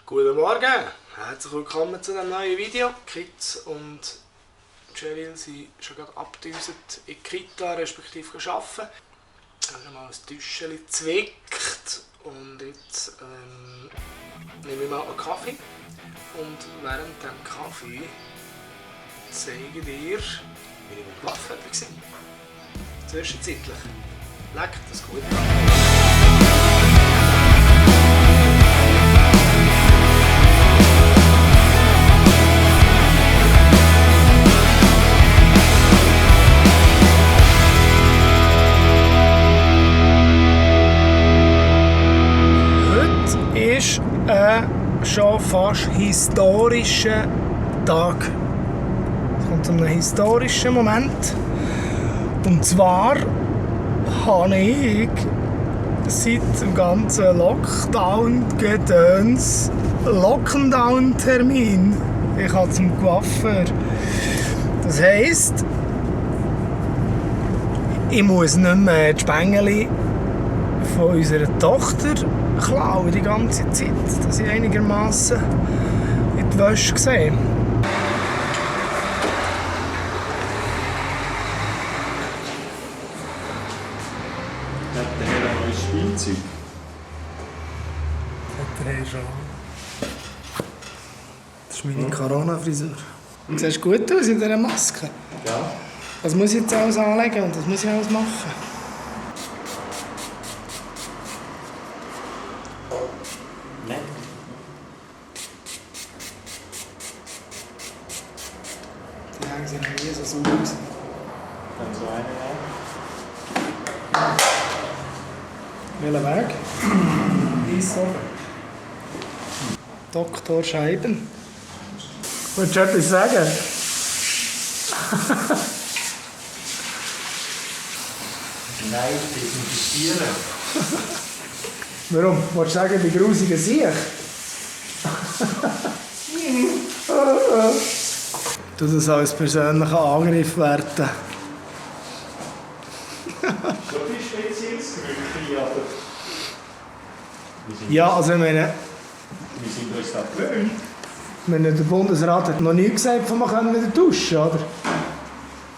Guten Morgen, herzlich willkommen zu diesem neuen Video. Kids und Cheryl sind schon gerade abgedüset in die Kita, respektive arbeiten. Ich habe mal ein Täschchen gezwickt und jetzt nehme ich mal einen Kaffee. Und während dem Kaffee zeige ich dir, wie ich mit Waffen war. Zwischenzeitlich. Leck, das gut. Ist ein schon fast historischer Tag. Es kommt zu einem historischen Moment. Und zwar habe ich seit dem ganzen Lockdown-Gedöns Lockdown-Termin. Ich habe zum Coiffeur. Das heisst, ich muss nicht mehr die Spengeli von unserer Tochter klauen die ganze Zeit, dass ich einigermaßen in die Wäsche sehe. Hat der Herr ein neues Spielzeug? Hat der Herr schon. Das ist meine Corona-Frisur. Und siehst gut aus in dieser Maske. Ja. Was muss ich jetzt alles anlegen und was muss ich alles machen? Nein. Die Hänge sind nie so aus. Dann so eine, ja. Welcher Weg? Wieso? Dr. Scheiben. Willst du etwas sagen? Nein, desinfizieren. Warum? Wolltest du sagen, die grusige Sieg? Du das als persönlichen Angriff werten. So viel spezielles Gerücht, aber... Ja, also ich meine, Wir sind uns da gewöhnt. der Bundesrat hat noch nie gesagt, man kann wieder duschen, oder?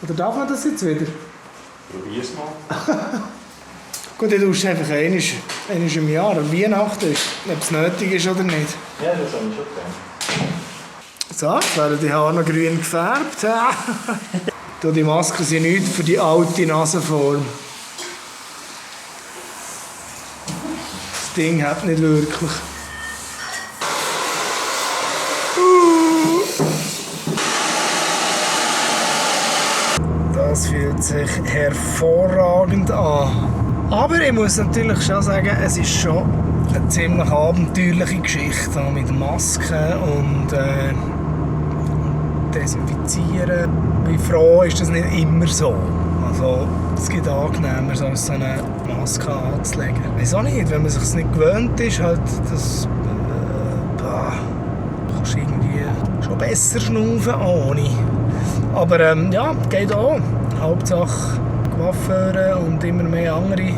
Oder darf man das jetzt wieder? Probier's mal. Gut, ich dusche einfach einmal im Jahr, an Weihnachten, ob es nötig ist oder nicht. Ja, das habe ich schon gedacht. So, jetzt werden die Haare noch grün gefärbt. Die Masken sind nichts für die alte Nasenform. Das Ding hat nicht wirklich. Das fühlt sich hervorragend an. Aber ich muss natürlich schon sagen, es ist schon eine ziemlich abenteuerliche Geschichte mit Masken und Desinfizieren. Wie froh ist das nicht immer so. Also, es gibt angenehmer, als so eine Maske anzulegen. Ich weiß auch nicht, wenn man sich es nicht gewöhnt ist, halt das kannst du irgendwie schon besser schnaufen ohne. Aber ja, geht auch. Hauptsache Coiffeure und immer mehr andere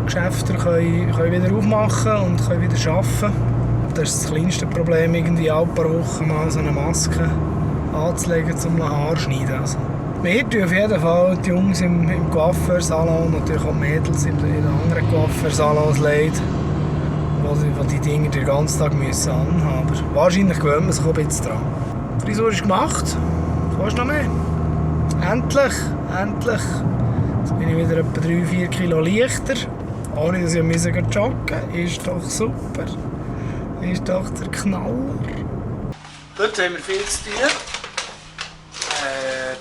Geschäfte können wieder aufmachen und können wieder arbeiten. Das ist das kleinste Problem, irgendwie alle paar Wochen mal so eine Maske anzulegen, um Haare zu schneiden. Also, wir tun auf jeden Fall die Jungs im Coiffeursalon und natürlich auch die Mädels in den anderen Coiffeursalons leid, wo die Dinge den ganzen Tag müssen anhaben. Aber wahrscheinlich gewöhnt man sich auch ein bisschen dran. Die Frisur ist gemacht. Was noch mehr? Endlich! Jetzt bin ich wieder etwa 3-4 Kilo leichter. Ohne dass ich joggen musste. Ist doch super. Ist doch der Knaller. Dort haben wir viel zu tun.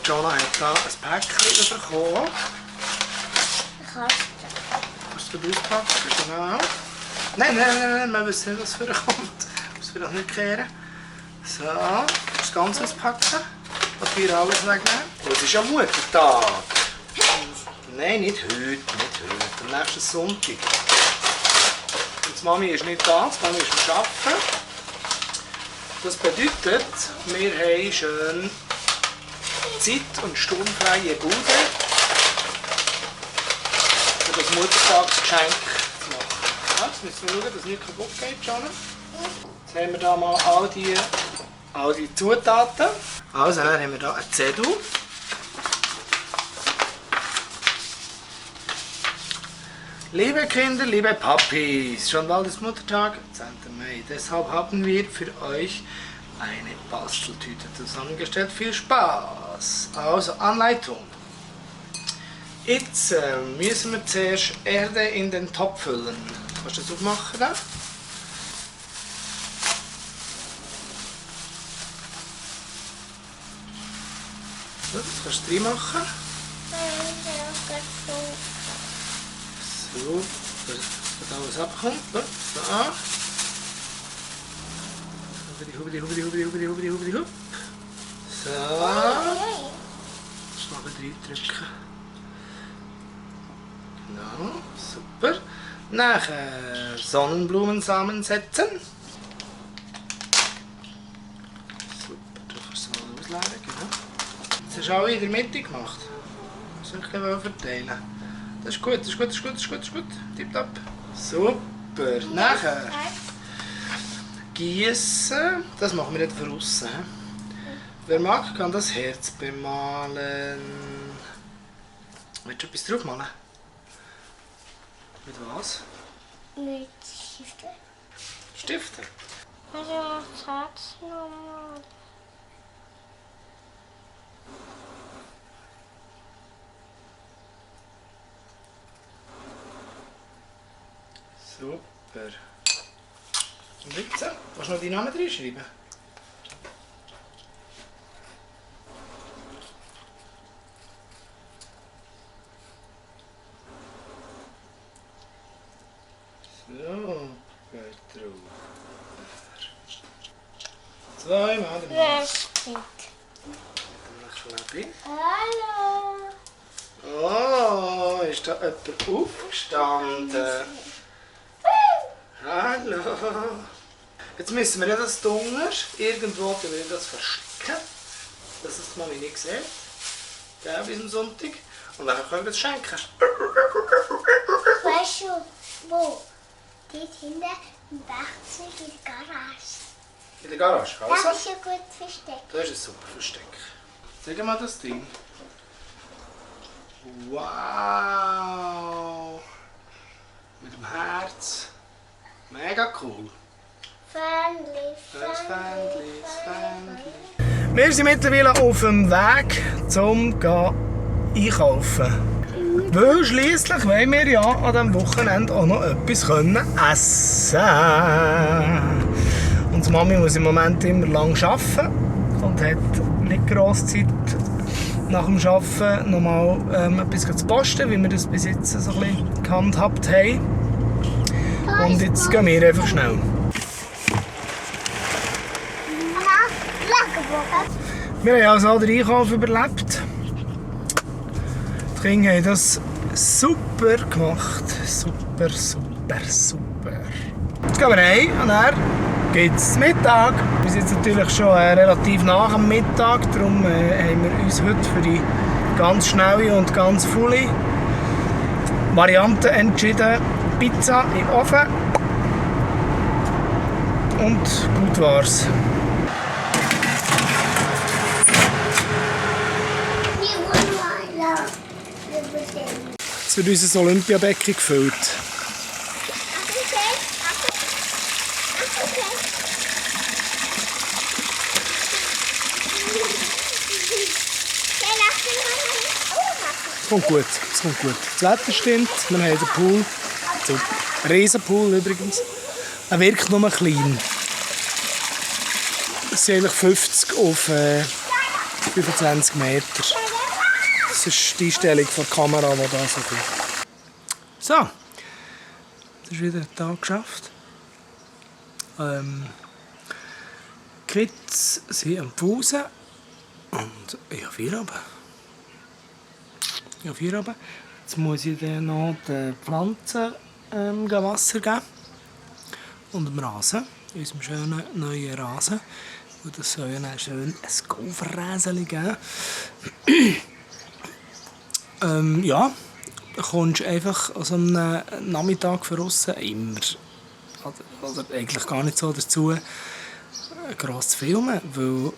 Jonah hat hier ein Päckchen bekommen. Kannst du das auspacken? Genau. Nein, wir wissen nicht, was für kommt. Ich muss vielleicht nicht kehren. So, das Ganze auspacken. Papier alles wegnehmen. Es ist ja Muttertag. Nein, nicht heute. Am nächsten Sonntag. Und die Mami ist nicht da, die Mami ist am Arbeiten. Das bedeutet, wir haben schön Zeit- und sturmfreie Bude für das Muttertagsgeschenk zu machen. Ja, jetzt müssen wir schauen, dass es nicht kaputt geht, Jana. Jetzt haben wir hier mal all die Zutaten. Also, dann haben wir hier einen Zettel. Liebe Kinder, liebe Papis, schon bald ist Muttertag, 10. Mai. Deshalb haben wir für euch eine Basteltüte zusammengestellt. Viel Spaß! Also, Anleitung. Jetzt müssen wir zuerst Erde in den Topf füllen. Kannst du das aufmachen? Da? So, das kannst du reinmachen. So, dass alles abkommt. So. Hubidi, hup. So. Schnell reindrücken. Genau, super. Nachher Sonnenblumensamen setzen. Super, da kannst du mal ausleeren, genau. Das hast du alle in der Mitte gemacht. Das soll ich verteilen. Das ist gut, das ist gut, das ist gut, das ist gut, das ist gut. Tipptopp. Super. Nachher gießen. Das machen wir nicht von außen. Wer mag, kann das Herz bemalen. Willst du etwas drauf malen? Mit was? Mit Stifte. Stifte? Also das Herz nochmal. Super. Und jetzt? Willst du noch deinen Namen reinschreiben? So, geht drauf. Zweimal den Wer Mund. steht? Hallo. Oh, ist da jemand aufgestanden? Hallo. Jetzt müssen wir ja das Dunger irgendwo das verstecken, dass es die Mami nicht sieht. Gell, bis am Sonntag. Und dann können wir das schenken. Weißt du, wo? Dort hinten im Werkzeug in der Garage. In der Garage, Das also? ist ja gut versteckt. Das ist ein super Versteck. Zeig mal das Ding. Wow! Mit dem Herz. Mega cool. Das Fähnli. Wir sind mittlerweile auf dem Weg zum einkaufen. Weil schliesslich wollen wir ja an diesem Wochenende auch noch etwas essen können. Unsere Mami muss im Moment immer lang arbeiten und hat nicht grosse Zeit nach dem Arbeiten noch mal etwas zu posten, wie wir das bis jetzt so ein bisschen gehandhabt haben. Und jetzt gehen wir einfach schnell. Wir haben also auch den Einkauf überlebt. Die Kinder haben das super gemacht. Super. Jetzt gehen wir heim und dann geht es Mittag. Wir sind jetzt natürlich schon relativ nach am Mittag, darum haben wir uns heute für die ganz schnelle und ganz volle Variante entschieden. Pizza im Ofen und gut war's. Jetzt wird unser Olympiabecken gefüllt. Es kommt gut. Das Wetter stimmt, wir haben den Pool. Super. Ein Riesenpool übrigens. Er wirkt nur klein. Es sind eigentlich 50 auf 25 Meter. Das ist die Einstellung der Kamera, die da so kommt. So, das ist wieder ein Tag geschafft. Die Kids sind am Pfusen und ich habe Feierabend. Jetzt muss ich dann noch den Pflanzen Wasser geben und dem Rasen, unserem schönen neuen Rasen. Und das soll ja dann schön ein Golfräseli geben. Ja, du kommst einfach an so einem Nachmittag von aussen immer oder eigentlich gar nicht so dazu, gross zu filmen, weil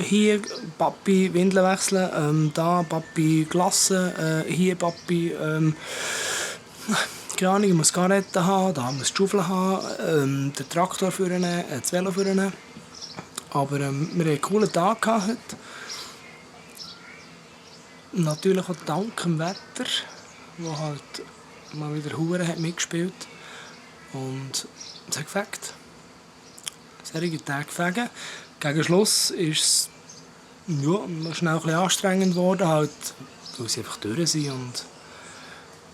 hier Papi Windeln wechseln, da Papi Glasse, hier Papi keine Ahnung, ich muss Zigaretten haben, da muss die Schaufel haben, den Traktor führen, das Velo führen. Aber wir hatten einen coolen Tag heute. Natürlich auch dank dem Wetter, das halt mal wieder Hure hat mitgespielt. Und es hat gefegt. Solche Tage gefegen. Gegen Schluss ist es schnell ein bisschen anstrengend geworden, halt, weil sie einfach durch sind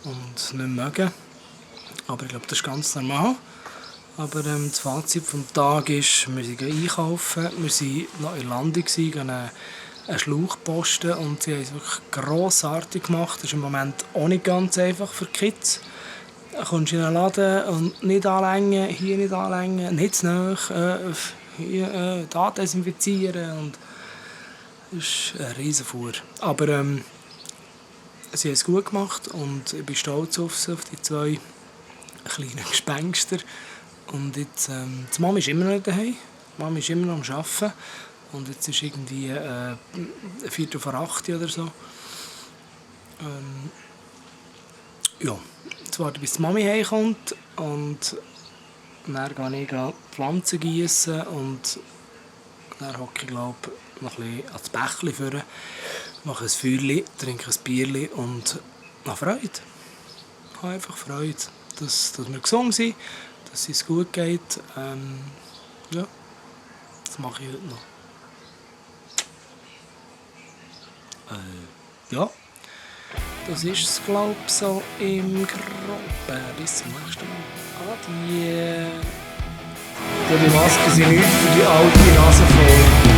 und nicht mögen. Aber ich glaube, das ist ganz normal. Aber das Fazit des Tages ist, wir sind einkaufen, wir waren noch in der Landung, einen Schlauch posten und sie haben es wirklich grossartig gemacht. Das ist im Moment auch nicht ganz einfach für die Kids. Du kommst in einen Laden und nicht anlängen, hier nicht anlängen, nicht zu nahe, hier da desinfizieren. Und das ist ein Riesenfuhr. Aber sie haben es gut gemacht und ich bin stolz auf die 2 kleinen Gespenster. Und jetzt, die Mama ist immer noch nicht daheim. Die Mama ist immer noch am Arbeiten. Und jetzt ist irgendwie 7:45 oder so. Ja, jetzt warte, bis die Mami heimkommt. Und dann gehe ich Pflanzen gießen. Und dann hocke ich, glaube ich, noch ein bisschen ans Bächli führen. Mache ein Feuerchen, trinke ein Bierchen und habe Freude. Ich habe einfach Freude, dass wir gesund sind, dass es gut geht. Ja, das mache ich heute noch. Ja, das ist es, glaube ich, so im Groben. Bis zum nächsten Mal. Adieu. Die Masken sind nicht für die alte Nase voll.